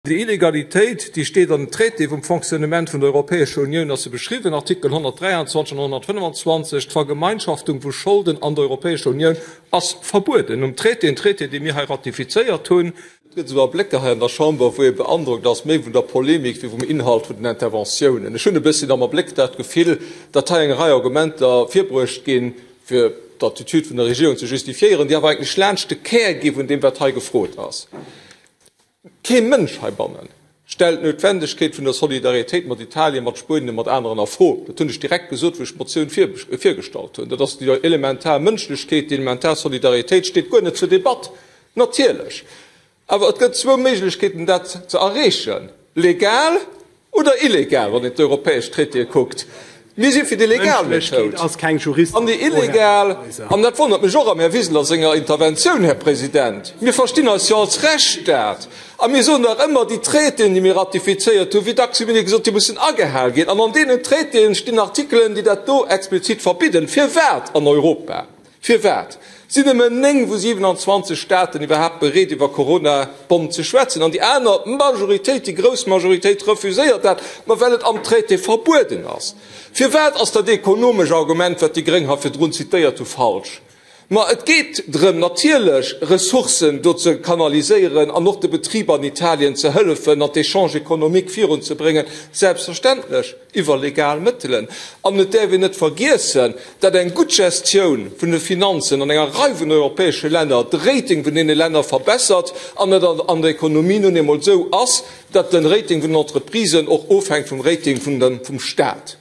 Déi Illegalitéit, déi steet an den Traité vum Fonctionnement vun der Europäescher Unioun, ass se beschriwwen, Artikel 123 an 125, D'Vergemeinschaftung vu Scholden an der Europäescher Unioun ass verbueden um Traité, en Traité, dee mir hei ratifizéiert hunn. Et gëtt esou Ablécker hei an der Chamber, wou ee beandrockt ass, méi vun der Polemik wéi vum Inhalt vun den Interventiounen. Ech hunn e bësschen am Abléck dat Gefill, datt hei eng Rei Argumenter virbruecht ginn, fir d'Attitude vun der Regierung ze justifiéieren, déi awer eigentlech laanscht de Kär gi vun deem, wat hei gefrot ass. Kee Mënsch heibanne stellt d'Noutwendegkeet vun der Solidaritéit mat Italien, mat Spuenien a mat aneren a Fro. Dat hunn ech direkt gesot, wou ech d'Motioun virgestallt hunn. Dat ass déi elementar Mënschlechkeet, déi elementar Solidaritéit steet guer net zur Debatt, natierlech. Awer et gëtt zwou Méiglechkeeten, dat ze erreechen, legal Oder illegal, wann een d'europäesch Traitéë kuckt. Mir si fir déi legal Methoud. An déi illegal, an dat wonnert mech och am Här Wiseler senger Interventioun, Här President, mir verstinn eis jo als Rechtsstaat a mir soen dach ëmmer, déi Traitéen, déi mir ratifizéiert hunn, wéi dacks hu mir ni gesot, déi mussen agehal ginn. An an deenen Traitéen stinn Artikelen, déi dat do explizit verbidden. Firwat an Europa? Firwat sinn nëmmen 9 vu 27 Staaten iwwerhaapt bereet iwwer Corona-Bond ze schwätzen an déi aner Majoritéit, déi grouss Majoritéit refuséiert dat? Ma well et am Traité verbueden ass. Firwat ass dat ekonomesch Argument, wat déi Gréng hei virdrun zitéiert hu, falsch? Ma et geet drëm natierlech Ressourcen do ze kanaliséieren an och de Betriber an Italien ze hëllefen an d'Échanges économiques virunzebréngen, selbstverständlech. iwwer legal Mëttelen. An et däerf een net vergiessen, datt eng gutt Gestioun vun de Finanzen an enger Rei vun europäesche Länner de Rating vun deene Länner verbessert an et an der Ekonomie nun eemol esou ass, datt de Rating vun den Entreprisen och ofhänkt vum Rating vum Stat.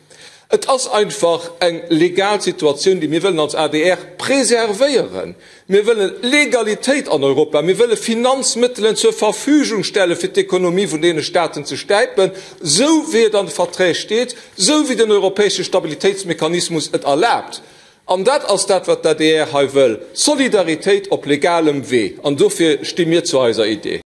Et ass einfach eng legal Situatioun, déi mir wëllen als adr preservéieren. Mir wëllen Legalitéit an Europa. Mir wëlle Finanzmëttelen zur Verfügung stellen, fir d'Ekonomie vun deene Staaten ze stäipen, esou wéi et an de Verträg steet, esou wéi den europäesche Stabilitéitsmechanismus et erlaabt. An dat ass dat, wat d'ADR hei wëll, Solidaritéit op legalem Wee. An dofir sti mir zu eiser Idee.